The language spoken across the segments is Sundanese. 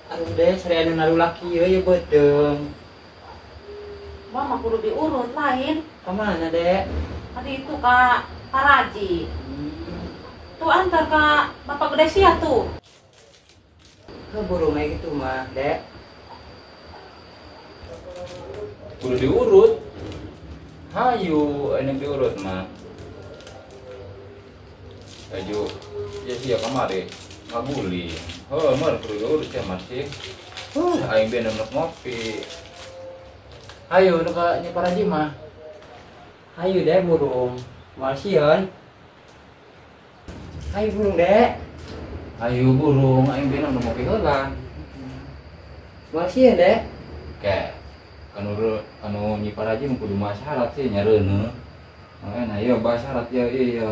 Aduh deh, seri anu nalulak ieu ya beuteung. Mama kudu diurut lain. Kemana, Dek? Tadi itu Kak Paraji. Tuh antar Kak Bapak Gede sia tuh. Ke burung kayak gitu mah, Dek. Kudu diurut. Hayu, enak diurut mah. Ayo, ya sia kamari ngaguling. Heuh, mah kudu diurut ya masih. Aing bener ngopi. Ayo nu ka Nyi Paraji mah. Hayu deh burung. Moal sieun. Hayu burung, Dek. Ayo burung, aing bener nu ngopi heula. Moal sieun, Dek. Ke. Kanu anu Nyi Paraji mah kudu masyarat sih nyareuneuh. Makanya ieu basyarat ya ieu.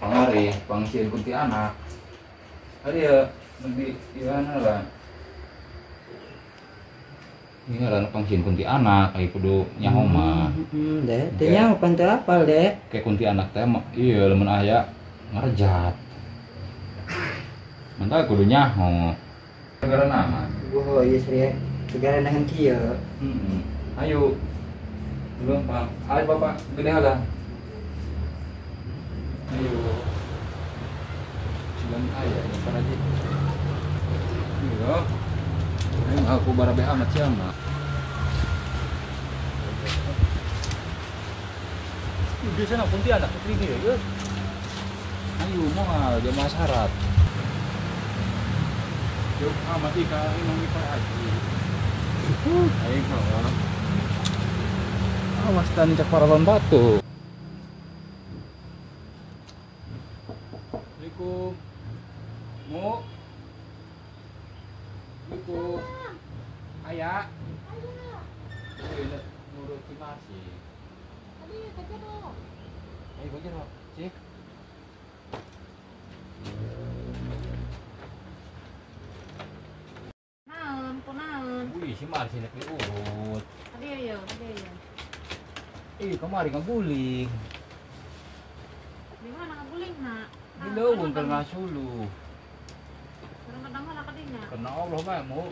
Pangari, pangsieun kunti anak. Ari ya lebih ieu lah. Ini ngaranna pangsieun kunti anak, ai kudu nyaho mah. Dek, teu nyaho pan teu apal, Dek. Kayak kunti anak teh ieu lamun aya ngarejat. Mantap kudu nyaho. Gara naon? Oh, ieu seri segala nahan kieu. Heeh. Ayo. Belum, Pak. Ayo Bapak, gede heula. Ayo. Sugan aya Nyi Paraji. Iya. Ayo aku barabe amat sia mah. Biasana kunti anak putri dia ya. Ayo moal jamaah syarat. Yuk amat ka imang Nyi Paraji. Ayo kawan. Awas tani cak paralon batu. Assalamualaikum. Mu. Assalamualaikum. Aya. Ayo nurut si Marsi. Ayo ka jero. Ayo ka jero. Cik. Naon, kunaon? Wih, si Marsi nek diurut. Aduh yo, aduh yo. Ih, kamari ngaguling. Di mana ngaguling, Nak? Di leuweung keur ngasuluh. Kadang-kadang malah kadinya. Karena Allah mah mau.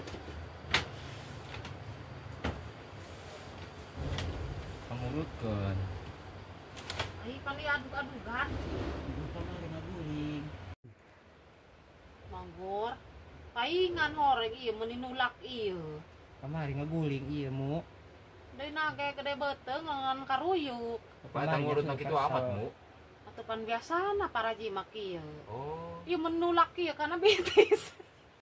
Pangurutkeun. Ai pali aduk-adukan. Kamari ngaguling. Manggor. Paingan horeng ieu meuni nulak ieu. Kamari ngaguling ieu mu. Deui nage gede beuteung ngan karuyuk. Apa eta ngurutna kitu amat mu? Atuh pan biasana Paraji mah kieu. Oh. Ieu menulak kieu kana bitis.